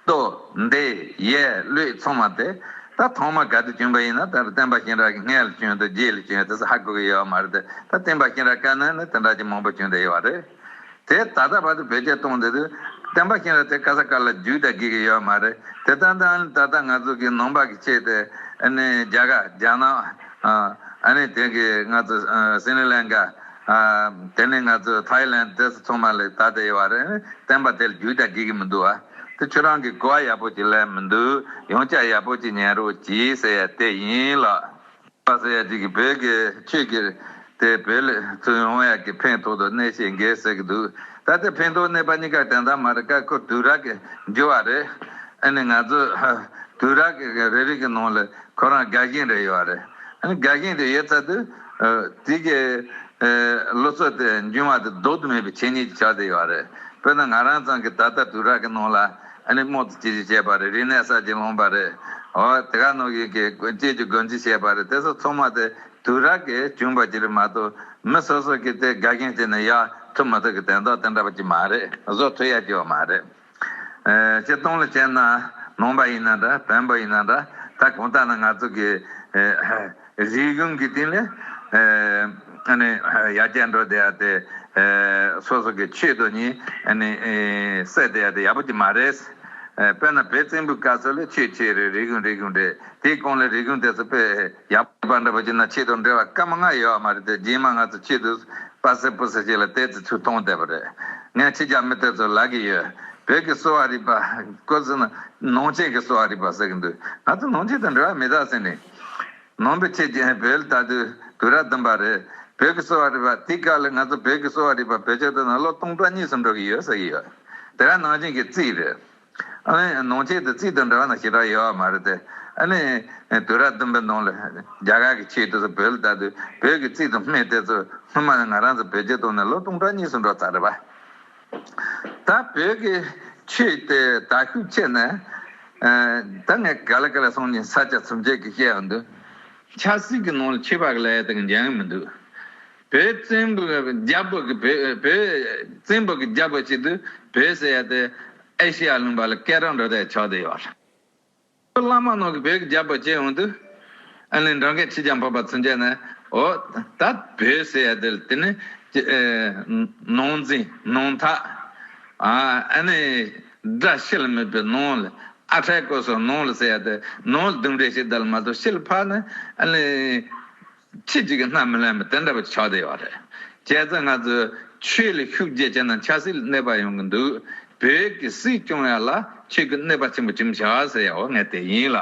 ལྟོ། འདེབས། ཡས། གླུད་ཚང་མ་དེ། ད་ཐོག་མ་ག་དུས་བྱུང་བ་ཡིན་ན་ད་བསྟན་པ་ཤིང་ར་གི་སྔས་ལ་བྱུང་དང་རྗེས་ལ་བྱུང་དེ་ཚོ་ཧ་གོ་གི་ཡོད་མ་རེད་དེ། ད་བསྟན་པ་ཤིང་ར་བཀའ་ནང་ནས་དེ་འདྲ་ཅིག་མང་པོ་བྱུང་བསྡད་ཡོད་རེད། དེ་ད་ལྟ་བར་དུ་བེད་སྤྱོད་གཏོང་བསྡད་དུས་བསྟན་པ་ཤིང་ར་དེ་ག་ས་ག་ལ་རྒྱུག་དང་རྒྱུག་གི་ཡོད་མ་རེད། དེ་ལྟར་ད་ད་ལྟ་ང་ཚོ་གི་ནང་པ་གི་ཆེད་དུ་ཨ་ནི་རྒྱ་གར་རྒྱ་ནག་ཨ་ནི་དེ་གི་ང་ཚོ་སི་རི་ལང་ཀ་དེ་ནས་ང་ཚོ་ཐའི་ལན་དེ་ཚོ་ཚང་མ་ལ་ད་དེ་ཡོད་རེད། བསྟན་པ་དེ་ལ་རྒྱུག་དང་རྒྱུག་གི་མི་འདུག་ཨ། དེ་ཁྱོད་རང་གི་གོ་བ་ཡག་པོ་ཅིག་ལེན་མི་འདུག་ཡོང་ཆ་ཡག་པོ་ཅིག་ཉན་རོགས་གྱིས་ཟེར་ཡ་དེ་ཡིན་ལགས། པ་ཟེར་ཡ་ཅིག་གིས་བོད་ཀྱི་ཆོས་ཀྱི་དེ་བོད་ལ་ཚུར་ཡོང་ཡ་གི་ཕན་ཐོགས་དང་གནོད་བྱེད་འགའ་ཟེར་གི་འདུག་ད་ལྟ་ཕན་ཐོགས་གནོད་པ་གཉིས་ཀ་དོན་དག་མ་རེད། ཀ་ཁོ་དུས་རབས་ཀྱི་འགྱུར་བ་རེད། ཨ་ནི་ང་ཚོ་དུས་རབས་ཀྱི་རེ་རེ་གི་ནང་ལ་ཁོ་རང་དགའ་ཞེན་རེ་ཡོད་རེད། ཨ་ནི་དགའ་ཞེན་དེ་ཡོད་ཚད་དུ་དེ་གི་ལོ་ཚོད་དེ་འབྱུང་བ་དེ་ལྡོག་ཏུ་མེད་པའི་ཆོས་ཉིད་ཀྱི་ཆགས་བསྡད་ཡོད་རེད། དཔེར་ན་ང་རང་ཚང་གི་ད་ལྟ་དུས་རབས་ཀྱི་ནང་ལ་ཨ་ནི་དམག་ཏུ་ཅི་ཞིག་བྱས་པ་རེད། རིག་གནས་གསར་བརྗེ་སློང་པ་རེད། འོ་དེ་ག་ནང་གི་གི་ཅི་ཅི་སྒོ་འཛིན་བྱས་པ་རེད། དེ་ཚོ་ཚང་མ་དེ་དུས་རབས་ཀྱིས་བྱུང་བ་ཅིག་རེད་མ་གཏོགས་མི་སོ་སོ་གི་དེ་དགའ་ཞེན་བྱས་ནས་ཡར་ཐུབ་མ་ཐུབ་ཀྱི་དོན་དག་དེ་འདྲ་བ་ཅིག་མ་རེད། བཟོ་ཐུབ་ཡ་ཅིག་ཡོད་མ་རེད། ཨེ་སྤྱིར་བཏང་ལ་བྱས་ན་ནང་པ་ཡིན་ན་འདྲ་བོན་པོ་ཡིན་ན་འདྲ་ད་གང་ལྟར་ན་ང་ཚོ་གི་ཨེ་རིག་གཞུང་གི་སྟེང་ལ་ཨེ་ཨ་ནི་ཡར་རྒྱས་འགྲོ་བསྡད་ཡ་དེ་ཨེ་སོ་སོ་གི་ཆོས་དང་གཉིས་ཨ་ནི་ཨེ་བསྲེས་བསྡད་ཡ་དེ་ཡག་པོ་ཅིག་མ་རེད། ཨེ་དཔེར་ན་བོད་བཙན་པོའི་སྐབས་སུ་ལ་ཆོས་ཆོས་རེད། རིག་གཞུང་རིག་གཞུང་རེད། དེའི་གོང་ལ་རིག་གཞུང་དེ་ཚོ་དཔེ་ཡག་པ་འདྲ་པོ་བྱས་ན་ཆོས་དང་འབྲེལ་བ་སྐར་མ་ལྔ་ཡོད་མ་རེད་དེ། རྗེས་མ་ང་ཚོ་ཆོས་དེ་པ་སེ་པུ་སེ་ཅིག་ལ་བལྟས་ཚེ་ཚུར་གཏོང་བསྡད་པ་རེད། ངས་ཕྱི་རྒྱལ་མི་དེ་ཚོ་ལབ་ཀྱི་ཡོད། བོད་ཀྱི་གསོ་བ་རིག་པ་སྐོར་ཟེར་ན་ནང་ཆོས་ཀྱི་གསོ་བ་རིག་པ་ཟེར་གྱི་འདུག་ང་ཚོ་ནང་ཆོས་དང་འབྲེལ་བ་མེད་ད་ཟེར་ནས། ནང་པའི་ཆོས་ཀྱི་བོད་ལ་ད་དུས་དུས་རབས་བདུན་པ་རེད། བོད་ཀྱི་གསོ་བ་རིག་པ་དེའི་སྐབས་ལ་ང་ཚོ་བོད་ཀྱི་གསོ་བ་རིག་པ་བེད་སྤྱོད་བཏང་ན་ལོ་སྟོང་ཕྲག་གཉིས་སུ་འགྲོ་གི་ཡོད་ཟེར་གྱི་ཡོད། དེ་ག་ནང་བཞིན་གྱི་རྩིས་རེད། ཨ་ནི་ནང་ཆོས་དེ་རྩིས་དང་འབྲེལ་བ་ན་ཞེ་དྲག་ཡོད་མ་རེད་དེ། ཨ་ནི་དུས་རབས་བདུན་པའི་ནང་ལ་རྒྱ་གར་གྱི་ཆོས་དེ་ཚོ་བོད་ལ་ད་དུས་བོད་ཀྱི་རྩིས་དང་སྨན་དེ་ཚོ་སྔོན་མ་ང་རང་ཚོ་བེད་སྤྱོད་བཏང་ནས་ལོ་སྟོང་ཕྲག་གཉིས་སུ་འགྲོ་ཚར་རེད་པ། ད་བོད་ཀྱི་ཆོས་དེ་དར་ཤུགས་ཆེ་ནས་ཨ་ད་ངས་ག་ལེ་ག་ལེ་སོང་ནས་ས་ཆ་ཚུན་ཆད་ཀྱི་བཤད་ཡོང་དུས་ཆབ་སྲིད་ཀྱི་ནང་ལ་ཆོས་པ་གི་ལབ་ཡ་དེ་གི་འཇོན་གི་མི་འདུག་བོད་བཙན་པོའི་རྒྱལ་པོ་གི་བོད་བོད་བཙན་པོ་གི་རྒྱལ་པོ་བྱེད་དུས་བོད་ཟེར་ཡ་དེ་ཨེ་ཤེ་ཡ་ལུང་པ་ལ་སྐད་གྲགས་འགྲོ་བསྡད་ཆགས་བསྡད་ཡོད་རེད། བླ་མ་ནང་གི་བོད་ཀྱི་རྒྱལ་པོ་བྱས་ཡོང་དུས་ཨ་ནི་འགྲོ་མཁན་ཕྱི་རྒྱལ་འཕགས་པ་ཚུན་ཆད་ནས་འོ་ད་བོད་ཟེར་ཡ་དེ་ལ་དེ་ནི་ཨེ་ནང་འཛིང་ནང་ཐག་ཨ་ཨ་ནི་དགྲ་ཕྱི་ལ་མེད་པའི་ནང་ལ་ཨ་འཕྲལ་སྐོར་སོགས་ནང་ལ་ཟེར་ཡ་དེ་ནང་ལ་གདུང་འདྲེ་ཞིག་བསྡད་ལ་མ་གཏོགས་ཕྱི་ལ་ཕར་ནི་ཨ་ནི། ཁྱི་གཅིག་གིས་སྣ་མི་ལེན་པ་དེ་འདྲ་བ་ཆགས་བསྡད་ཡོད་རེད། བྱས་ཙང་ང་ཚོས་ཆོས་ལ་ཤུགས་རྒྱབ་བྱས་ན་ཆབ་སྲིད་ལ་གནོད་པ་ཡོང་གི་འདུག་བོད་ཀྱི་སྲིད་སྐྱོང་ཡ་ལ་ཆོས་ཀྱི་གནོད་པ་ཆེན་པོ་ཅིག་བྱ་ཟེར་ཡ་འོ་ངས་དེ་ཡིན་ལ།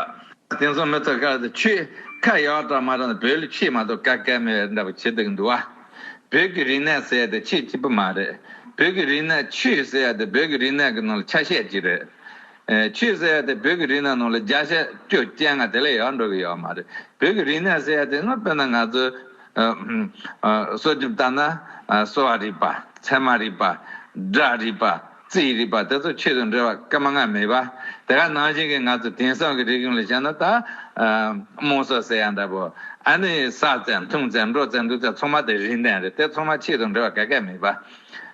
དེང་སང་མི་ཚོ་ཁ་ལ་ཆོས་ཁ་ཡག་དྲག་མ་དྲག་ན་བོད་ལ་ཆོས་མ་གཏོགས་ག་གལ་མེད་འདྲ་བ་བྱེད་བསྡད་ཀྱི་འདུག་བ། བོད་ཀྱི་རིག་གནས་ཟེར་ཡ་དེ་ཆོས་གཅིག་པུ་མ་རེད། བོད་ཀྱི་རིག་གནས་ཆོས་ཟེར་ཡ་དེ་བོད་ཀྱི་རིག་གནས་ཀྱི་ནང་ལ་ཆ་ཤས་གཅིག་རེད། ཨེ་ཆོས་ཟེར་ཡ་དེ་བོད་ཀྱི་རིག་གནས་ནང་ལ་བརྒྱ་ཆ་བཅོ་བརྒྱད་ལྔ་དེ་ལས་ཡར་འགྲོ་གི་ཡོད་མ་རེད། བོད་ཀྱི་རིག་གནས་ཟེར་ཡ་དེ་ནི་དཔེར་ན་ང་ཚོ་ཨ་ཨ་སྲོལ་རྒྱུན་ལྟར་ན་ཨ་གསོ་བ་རིག་པ། ཚད་མ་རིག་པ། སྒྲ་རིག་པ། རྩིས་རིག་པ་དེ་ཚོ་ཆོས་དང་འབྲེལ་བ་སྐར་མ་ལྔ་མེད་པ། དེ་ག་ནང་བཞིན་གྱི་ང་ཚོ་དེང་སང་གི་རིག་གཞུང་ལ་བཞག་ན་ད་ཨ་རྨོ་སོ་ཟེར་ཡ་འདྲ་པོ། ཨ་ནི་ཟ་ཙམ་འཐུང་ཙམ་འགྲོ་ཙམ་འདུག་ཙམ་ཚང་མ་དེ་རིག་གནས་རེད། དེ་ཚང་མ་ཆོས་དང་འབྲེལ་བ་ག་གེ་མེད་པ། བྱས་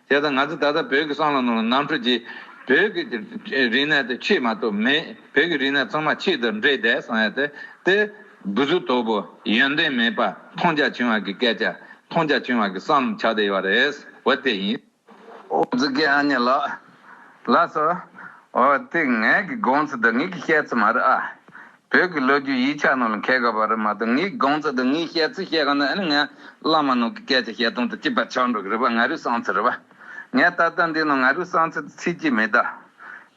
ཙང་ང་ཚོ་ད་ལྟ་བོད་ཀྱི་བསམ་བློ་ནང་ལ་ནང་ཁྲོལ་གྱིས་བོད་ཀྱི་རིག་གནས་དེ་ཆོས་མ་གཏོགས་མེད། བོད་ཀྱི་རིག་གནས་ཚང་མ་ཆོས་དང་འདྲེས་བསྡད་བསམ་ཡ་དེ་དེ་སྦུ་གུ་དོག་པོ་ཡོན་ཏན་མེད་པ་མཐོང་རྒྱ་ཆུང་བ་གི་སྐད་ཆ་མཐོང་རྒྱ་ཆུང་བ་གི་བསམ་བློ་ཆགས་བསྡད་ཡོད་རེད། འོ་དེ་ཡིན། ཨོ་ཙི་གེ་ཨ་ཉེ་ལགས། ལགས་སོ། ཨོ་དེ་ངའི་གི་དགོངས་ཚུལ་དང་ངའི་གི་བཤད་ཚུལ་མ་རེད་ཨ། བོད་ཀྱི་ལོ་རྒྱུས་ཡིག་ཆ་ནང་ལ་འཁེལ་དགོས་པ་རེད་མ་གཏོགས་ངའི་དགོངས་ཚུལ་དང་ངའི་བཤད་ཚུལ་བཤད་ག་ན་ཨ་ནི་ང་བླ་མ་ནང་གི་སྐད་ཆ་བཤད་སྟངས་དང་གཅིག་པ་ཆགས་འགྲོ་གི་རེད་པ། ང་རའི་བསམ་ཚུལ་རེད་པ། ངས་ད་ལྟ་འདི་ནང་ང་རའི་བསམ་ཚུལ་དེ་ཚིག་གཅིག་མེད་ད།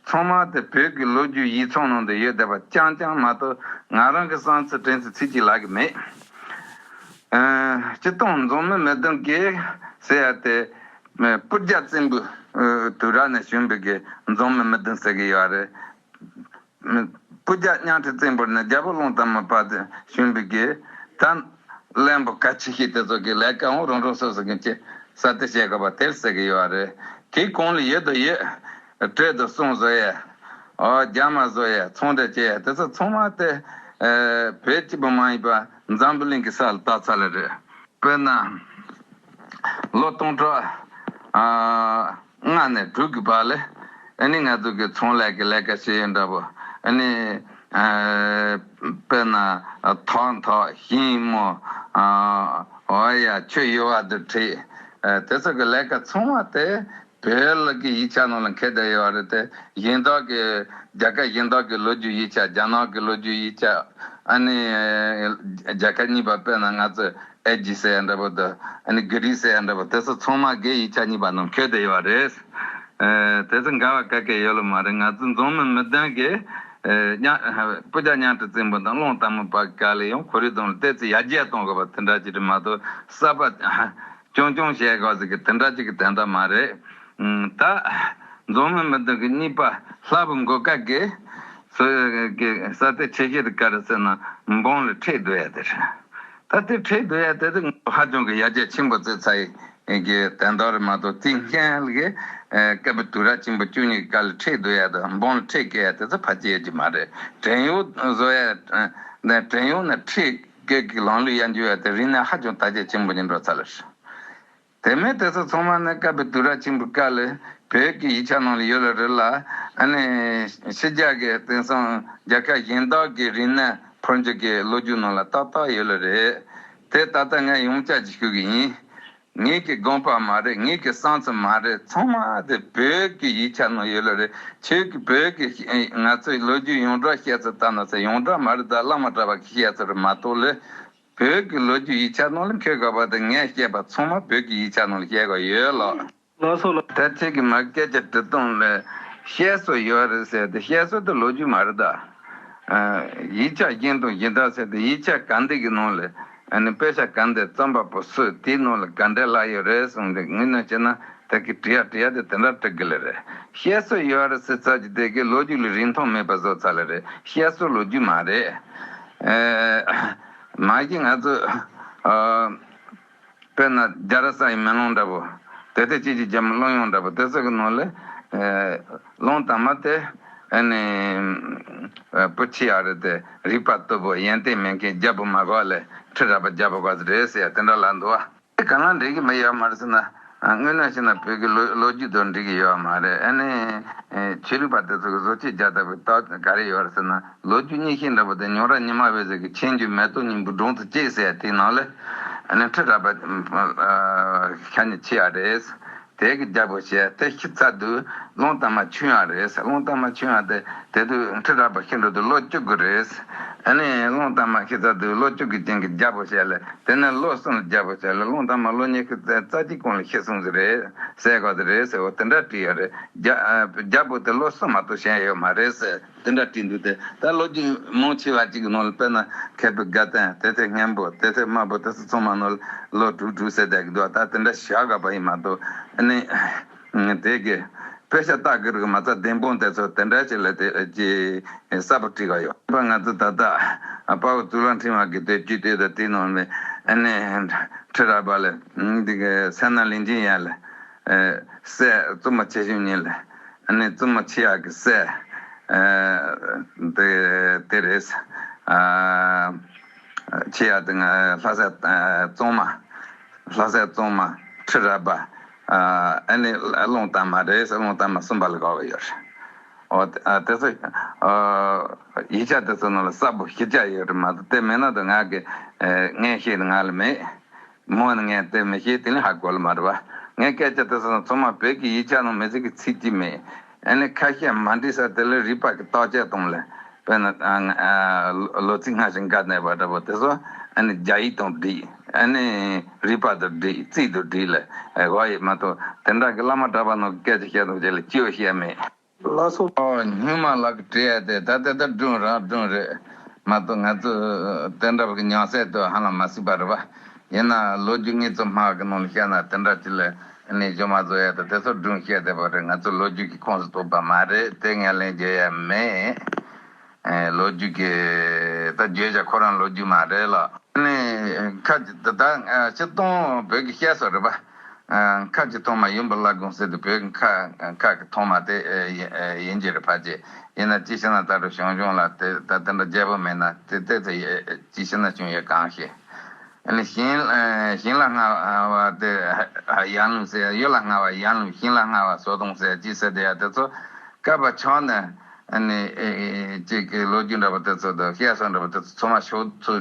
ཚང་མ་དེ་བོད་ཀྱི་ལོ་རྒྱུས་ཡིག་ཚང་ནང་དུ་ཡོད་བསྡད་པ་རྐྱང་རྐྱང་མ་གཏོགས་ང་རང་གི་བསམ་ཚུལ་དྲན་ཚུལ་ཚིག་གཅིག་ལབ་གི་མེད། ཨ་སྤྱིར་བཏང་འཛམ་གླིང་མི་བདུན་གྱི་ཟེར་ཡ་དེ་སྤུར་རྒྱལ་བཙན་པོའི་དུས་རབས་ནས་བྱུང་བའི་གི་འཛམ་གླིང་མི་བདུན་ཟེར་གི་ཡོད་རེད། སྤུར་རྒྱལ་གཉའ་ཁྲི་བཙན་པོ་ནས་རྒྱལ་པོ་གླང་དར་མ་བར་དུ་བྱུང་བའི་གི་ད་བློན་པོ་ག་ཆེ་ཤོས་དེ་ཚོ་གི་ལས་ཀ་འོ་རང་རང་སོ་སོ་གི་ཆེ་ས་དེ་བྱེད་དགོས་པ་དེར་ཟེར་གི་ཡོད་རེད། དེའི་གོང་ལ་ཡོད་དོ་ཡོད། བྲེ་དང་སྲུང་བཟོ་ཡས། ཨོ་རྒྱ་མ་བཟོ་ཡས་ཚོང་འབྲེལ་བྱེད་ཡས་དེ་ཚོ་ཚང་མ་དེ་ ཨ། བོད་གཅིག་པུ་མ་ཡིན་པ་འཛམ་བུ་གླིང་གི་ས་ལ་དར་ཚར་ལེ་རེད། དཔེར་ན། ལོ་སྟོང་ཕྲག་ཨ། ལྔ་ནས་དྲུག་གི་བར་ལ། ཨ་ནི་ང་ཚོ་གི་ཚོང་ལས་ཀྱི་ལས་ཀ་བྱེད་ཡོད་འདྲ་པོ། ཨ་ནི། ཨ། དཔེར་ན། ཐོག་འཐག་ཤིང་མོ། ཨ། འོ་ཡ། ཆུ་ཡུར་བ་དང་འཕྲད། ཨ། དེ་ཚོ་གི་ལས་ཀ་ཚང་མ་དེ་བོད་ལ་གི་ཡིག་ཆ་ནང་ལ་འཁོད་བསྡད་ཡོད་རེད་དེ། གཞན་དག་གི་རྒྱ་གར་གཞན་དག་གི་ལོ་རྒྱུས་ཡིག་ཆ། རྒྱ་ནག་གི་ལོ་རྒྱུས་ཡིག་ཆ། ཨ་ནི་རྒྱལ་ཁབ་གཉིས་པ་དཔེར་ན་ང་ཚོ་ཨེ་ཇི་ཟེར་ཡ་འདྲ་པོ་དང་། ཨ་ནི་གྷི་རིས་ཟེར་ཡ་འདྲ་པོ། དེ་ཚོ་ཚང་མ་གི་ཡིག་ཆ་གཉིས་པ་ནང་འཁོད་བསྡད་ཡོད་རེད། ཨ། དེ་ཚོ་འགལ་བ་ག་གེ་ཡོད་ལ་མ་རེད། ང་ཚོ་འཛམ་བུ་གླིང་མི་བདུན་གི། ཨ། ཉ། སྤུ་རྒྱལ་གཉའ་ཁྲི་བཙན་པོ་དང་གླང་དར་མ་པ་ག་ལ་ཡང་ཁོར་ཡུག་དང་ལ་བལྟས་ཚེ་ཡར་རྒྱས་གཏོང་དགོས་པ་དེ་འདྲ་ཅིག་རེད་མ་གཏོགས། གསར་པ་རྐྱང་རྐྱང་བྱས་དགོས་ཟེར་གི་དེ་འདྲ་ཅིག་གི་དོན་དག་མ་རེད། ཨ། ད་འཛམ་བུ་གླིང་མི་བདུན་གི་གཉིས་པ་ལྷ་བུ་མགོ་དཀར་གི་སོ་གི་ས་དེ་ཆེ་ཤོས་དེ་ག་རེ་ཟེར་ན། འབུམ་ལ་ཁྲིད་སྡོད་ཡ་དེ་རེད། ད་དེ་ཁྲིད་སྡོད་ཡ་དེ་དེ་ཧ་ཅང་གི་ཡར་རྒྱས་ཆེན་པོ་བྱས་ཚར་ཡི་གི་དོན་དག་རེད་མ་གཏོགས། དེའི་སྔོན་ལ་གི། ཨ། སྐབས་དུས་རབས་ཆེན་པོ་བཅུ་གཉིས་ཀྱི་སྐབས་ལ་ཁྲིད་སྡོད་ཡ་དང་འབུམ་ལ་ཁྲིད་བསྐྱལ་ཡ་དེ་ཚོ་ཕལ་ཆེར་ཡོད་ཀྱི་མ་རེད། བྲན་གཡོག་བཟོ་ཡ། ཨ། བྲན་གཡོག་ནས་ཁྲིད་སྐྱེལ་གྱི་ལམ་ལུགས་ཡར་འགྱུར་ཡ་དེ་རིག་གནས་ཧ་ཅང་དར་རྒྱས་ཆེན་པོ་ཞིག་འགྲོ་ཚར་ལ། དེ་མིན་དེ་ཚོ་ཚང་མ་ནི་སྐབས་དུས་རབས་ཆེན་པོའི་སྐབས་ལ་བོད་ཀྱི་ཡིག་ཆ་ནང་ལ་ཡོད་ལ་རེད་ལ། ཨ་ནི་ཕྱི་རྒྱལ་གྱི། དེང་སང་རྒྱལ་ཁབ་གཞན་དག་གི་རིག་གནས་འཕོ་འགྱུར་གྱི་ལོ་རྒྱུས་ནང་ལ་ཏག་ཏག་ཡོད་ལ་རེད། དེ་ད་ལྟ་ངས་ཡོངས་ཁྱབ་ཅིག་ཞུ་གི་ཡིན། ངེད་ཀྱི་དགོངས་པ་མ་རེད། ངེད་ཀྱི་བསམ་ཚུལ་མ་རེད། ཚང་མ་དེ་བོད་ཀྱི་ཡིག་ཆ་ནང་ཡོད་ལ་རེད། ཁྱོད་ཀྱི་བོད་ཀྱི། ང་ཚོའི་ལོ་རྒྱུས་ཡོངས་གྲགས་བཤད་ཚུལ་ལྟར་ན་ཚེ། ཡོངས་གྲགས་མ་རེད། ད་བླ་མ་གྲྭ་པ་གི་བཤད་ཚུལ་རེད་མ་གཏོགས་ལ། བོད་ཀྱི་ལོ་རྒྱུས་ཡིག་ཆ་ནང་ལ་འཁོད་དགོས་པ་དེ་ངས་བཤད་པ་ཚང་མ་བོད་ཀྱི་ཡིག་ཆ་ནང་ལ་བཤད་དགོས་ཡོད་ལགས། ལགས་སོ་ལགས། ད་ཁྱེད་ཀྱིས་མ་སྐད་ཆ་དྲི་སྟངས་ལ་བཤད་སྲོལ་ཡོད་རེད་ཟེར་ཏེ། བཤད་སྲོལ་དེ་ལོ་རྒྱུས་མ་རེད་ད། ཨ། ཡིག་ཆ་རྒྱན་དང་བཞི་ལྟར་ཟེར་ཏེ། ཡིག་ཆ་ག་འདི་གི་ནང་ལ། ཨ་ནི་དཔེ་ཆ་ག་འདི་རྩོམ་པ་པོ་སུ་དེའི་ནང་ལ་ག་འདྲ་ལབ་ཡོད་རེད་གསུངས་ཏེ་དངོས་གནས་བྱས་ན་ད་གི་དྲི་ཡ་དྲི་ཡ་དེ་དེ་འདྲ་དྲི་གི་ལེ་རེད། བཤད་སྲོལ་ཡོད་རེད་ཟེར་ཚར་གྱི་དེ་གི་ལོ་རྒྱུས་ལ་རིན་ཐང་མེད་པ་བཟོ་ཚར་ལེ་རེད། བཤད་སྲོལ་ལོ་རྒྱུས་མ་རེད། ཨ། མ་གཞི་ང་ཚོ། ཨ། དཔེར་ན་རྒྱ་ར་ས་ཡི་མེ་ལོང་འདྲ་པོ། དེ་ལྟ་ཅིག་གི་རྒྱ་མི་གླང་ཡོང་འདྲ་པོ། དེ་ཚོ་གི་ནང་ལ། ཨ། གླང་དར་མ་དེ། ཨ་ནི། ཨ། བུ་ཆེ་ཡ་རེད་དེ། རིག་པ་སྟུག་པོ། ཡོན་ཏན་མེད་མཁན། རྒྱལ་པོ་མ་དགའ་བ་ལས་ཁྲི་རལ་པ་རྒྱལ་པོ་དགའ་ཟེར་རེད་ཟེར་ཡ་དེ་འདྲ་ལབ་འདུག་བ། དེ་གང་ལ་འགྲིག་གི་མི་ཡོད་མ་རེད་ཟེར་ན། ཨ། དངོས་གནས་བྱས་ན་བོད་ཀྱི་ལོ་ལོ་རྒྱུས་དང་འགྲིག་གི་ཡོད་མ་རེད། ཨ་ནི། ཨ། ཆོས་ལུགས་པ་དེ་ཚོ་གི་བཟོ་བཅོས་རྒྱག་ཐབས་ཀྱི་རྟགས་ག་རེ་ཡོད་རེད་ཟེར་ན། ལོ་རྒྱུས་རྙིང་ཤོས་འདྲ་པོ་དེ་ཉང་རལ་ཉི་མ་འོད་ཟེར་གྱི་ཆོས་འབྱུང་མེ་ཏོག་སྙིང་པོའི་སྒྲུང་དེ་གཅིག་ཟེར་ཡ་དེའི་ནང་ལ། ཨ་ནི་ཁྲི་རལ་པ། ཨ། ཤ་ཉེ་ཆེ་ཡ་རེད། དེ་གི་རྒྱལ་པོ་བྱས། དེ་ཤི་ཚར་དུས་གླང་དར་མ་ཆུང་ཡ་རེད། གླང་དར་མ་ཆུང་ཡ་དེ་དེ་དུས་ཁྲི་རལ་པ་ཤི་འགྲོ་དུས་ལོ་བཅུ་དགུ་རེད། ཨ་ནི་གླང་དར་མ་ཤི་ཚར་དུས་ལོ་བཅུ་དགུ་ཅན་གྱི་རྒྱལ་པོ་བྱས་ལ། དེ་ནས་ལོ་གསུམ་ལ་རྒྱལ་པོ་བྱས་ལ། གླང་དར་མ་ལོ་ཉི་ཤུ་རྩ་གཅིག་གོང་ལ་ཤི་སོང་ཟེར་རེད། ཟེར་གོ་ཟེར་རེད་ཟེར་བ་དེ་འདྲ་བྲིས་ཡོད་རེད། རྒྱ། ཨ། རྒྱལ་པོ་དེ་ལོ་གསུམ་མ་གཏོགས་གཞན་ཡོད་མ་རེད་ཟེར། དེ་འདྲ་བྲིས་འདུག་སྟེ། ད་ལོ་རྒྱུས་མང་ཆེ་བ་གཅིག་གི་ནང་ལ། དཔེར་ན་མཁས་པའི་དགའ་སྟོན། དེ་ཚེ་སྔོན་པོ། དེ་ཚེ་དམར་པོ། དེ་ཚེ་ཚང་མ་ནང་ལ་ལོ་དྲུག་དྲུག་ཟེར་བསྡད་ཀྱི་འདུག་ད་དེ་འདྲ་བཞག་དགོས་པ་ཡིན་མ་གཏོགས། ཨ་ནི། དེ་གི་དཔེ་ཆ་ལྟ་གི་རིགས་མ་རྩ་བདེན་དཔང་དེ་ཚོ་དེ་འདྲ་ཅིག་ལ་དེ་ཅི་གསལ་པོ་བྲིས་ག་ཡོད་པ། ང་ཚོ་ད་ལྟ་དཔའ་བོ་གཙུག་ལག་ཕྲེང་བ་གི་དེ་བརྒྱུད་དེ་ད་དེའི་ནང་ནས། ཨ་ནི་ཁྲི་རལ་པ་ལ། འདི་གི་སད་ན་ལིང་ཅིན་ཡན་ལ། ཨ། སྲས་བཙུན་མ་ཆེ་ཤོས་གཉིས་ལ། ཨ་ནི་བཙུན་མ་ཆེ་ཡ་གི་སྲས། ཨ། དེ་དེ་རེད། ཨ། ཆེ་ཡ་དེ་ང་ལྷ་སྲས། ཨ། གཙང་མ། ལྷ་སྲས་གཙང་མ། ཁྲི་རལ་པ། ཨ། ཨ་ནི་གླང་དར་མ་རེད། གླང་དར་མ་གསུམ་པ་ལ་དགའ་བ་ཡོད་རེད། འོ། ཨ། དེ་ཚོ། ཨ། ཡིག་ཆ་དེ་ཚོ་ནང་ལ་གསལ་པོ་ཞིབ་ཆ་ཡོད་རེད་མ་གཏོགས། དེ་མེད་ན་ད་ང་གི། ཨ། ངས་ཤེས་ནི་ང་ལ་མེད། མོ་ནི་ངས་དེ་མི་ཤེས། དེ་ནི་ཧ་གོ་ལ་མ་རེད་བ། ངས་སྐད་ཆ་དེ་ཚོ་ཚང་མ་བོད་ཀྱི་ཡིག་ཆ་ནང་མི་ཚིག་གི་ཚིག་གཅིག་མེད། ཨ་ནི་ཁ་ཤས་མ་འགྲིག་ས་དེ་ལ་རིག་པ་གི་བརྟག་དཔྱད་གཏོང་ལ། དཔེར་ན། ཨ། ལོ་ཚིགས་སྔ་ཞིང་འགའ་གནས་པ་འདྲ་པོ་དེ་ཚོ། ཨ་ནི་རྒྱ་ཡིག་དང་བསྒྲིགས། ཨ་ནི་རིག་པ་དང་བསྒྲིགས། རྩིས་དང་བསྒྲིགས་ལ། ཨ། གོ་ཡི་མ་གཏོགས། དེ་འདྲ་གི་བླ་མ་གྲྭ་པ་ནང་གི་སྐད་ཆ་བཤད་དང་བྱས་ལ་སྐྱོ་བཤད་མེད། ལགས་སོ། ཨོ། སྔོན་མ་ལགས་ཀྱིས་བྲིས་ཡ་དེ་ད་ལྟ་ད་སྒྲུང་རང་སྒྲུང་རེད་མ་གཏོགས། ང་ཚོ་དེ་འདྲ་བ་གི་ཉམས་སད་དུ་ཧ་ལམ་མ་སྲིད་པ་རེད་བ། ཡིན་ན་ལོ་རྒྱུས་དངོས་མཚོན་སྨྲ་བ་གི་ནང་ལ་བཤད་ན་དེ་འདྲ་ཅིག་ལ་ནས་གཞུང་མ་བཟོ་ཡ་དང་དེ་ཚོ་སྒྲུང་བཤད་བསྡད་པ་རེད། ང་ཚོ་ལོ་རྒྱུས་ཀྱི་ཁོངས་སུ་གཏོགས་པ་མ་རེད། དེ་ངས་ལན་བརྗོད་ཡ་མེད། ཨེ། ལོ་རྒྱུས་ཀྱི་ད་བརྗོད་བྱ་ཁོ་རང་ལོ་རྒྱུས་མ་རེད་ལགས། ཨ་ནི་ཁ་ཅིག་ད་ལྟ་སྤྱིར་བཏང་བོད་ཀྱི་བཤད་སྲོལ་རེད་པ། ཁ་ཅིག་ཐོག་མ་ཡུམ་བུ་བླ་དགོན་ཟེར་དུས་བོད་ཀྱི་ཁ་ཁ་གི་ཐོག་མ་དེ་ཡིན་གྱི་རེད། ཕལ་ཆེར་ཡིན་ན་ཅི་ཞིག་ན་ད་རུ་ཞང་ཞུང་ལ་དེ་ད་དེ་འདྲ་རྒྱལ་པོ་མེད་ན་དེ་དེ་ཚོ་ཅི་ཞིག་ན་བྱུང་ཡོད་གང་ཤེས། ཨ་ནི་ཞིང་ཞིང་ལ་སྔ་བ་དེ་ཡར་ལུང་ཟེར། ཡུལ་ལ་སྔ་བ་ཡར་ལུང་། ཞིང་ལ་སྔ་བ་སོ་དོང་ཟེར་ཅི་ཟེར་དེ་ཡ་དེ་ཚོ་བསྐལ་པ་ཆགས་ནས་ཨ་ནི་ཅིག་གི་ལོ་རྒྱུས་འདྲ་པོ་དེ་ཚོ་དང་བཤད་སྲོལ་འདྲ་པོ་དེ་ཚོ་ཚང་མ་ཤོག་ཚུ་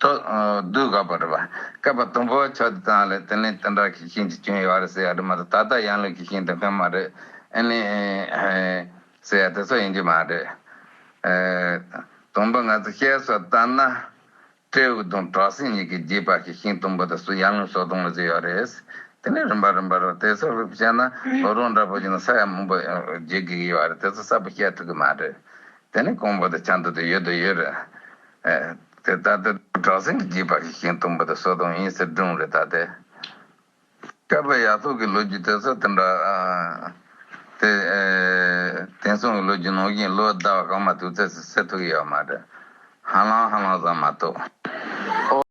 ཐོ་སྡུག་དགོས་པ་རེད་པ། བསྐལ་པ་དང་པོ་ཆགས་དེ་དང་ལས་དེ་ནས་དེ་འདྲ་གི་ཤིང་ཅིག་བྱུང་ཡོད་རེད་ཟེར་ཡ་རེད་མ་གཏོགས། ད་ལྟ་ཡར་ལུང་གི་ཤིང་དེ་སྔོན་མ་རེད་ཨ་ནི་ཟེར་ཡ་དེ་ཚོ་ཡིན་གྱི་མ་རེད། དང་པོ་ང་ཚོ་བཤད་སྲོལ་ལྟར་ན། སྤྲེའུ་དང་བྲག་སྲིན་གཉིས་ཀྱིས་བརྒྱུད་པ་གི་ཤིང་དང་པོ་དེ་སུ་ཡར་ལུང་སོ་དོང་ལ་ཟེར་ཡོད་རེད། དེ་ནས་རིམ་པ་རིམ་པ་རུ་དེ་ཚོ་བཤད་ན་ལོ་རོང་འདྲ་པོ་ཡིན་ན་ས་ཡ་མང་པོ་བརྒྱུད་ཀྱི་ཡོད་རེད། དེ་ཚོ་གསལ་པོ་བཤད་ཐུབ་ཀྱི་མ་རེད། དེ་ནས་གོང་པོ་དེ་ཆ་འདུག་དེ་ཡོད་དེ་ཡོད་རེད། ཨེ། དེ་ལྟ་དེ་བྲག་སྲིན་གྱིས་བརྒྱུད་པ་གི་ཤིང་དང་པོ་དེ་སོ་དོང་ཡིན་ཟེར་སྒྲུང་རེད། ད་དེ་བསྐལ་པ་ཡར་ཐོག་གི་ལོ་རྒྱུས་དེ་ཚོ་དེ་འདྲ་ཨ། དེ་ཨེ། དེང་སང་གི་ལོ་རྒྱུས་ནང་བཞིན་ལོ་ཟླ་བ་གང་མ་ཐུག་ཚེ་ཟེར་ཐུབ་ཀྱི་ཡོད་མ་རེད། ཧ་ལམ་ཧ་ལམ་ཙམ་མ་གཏོགས།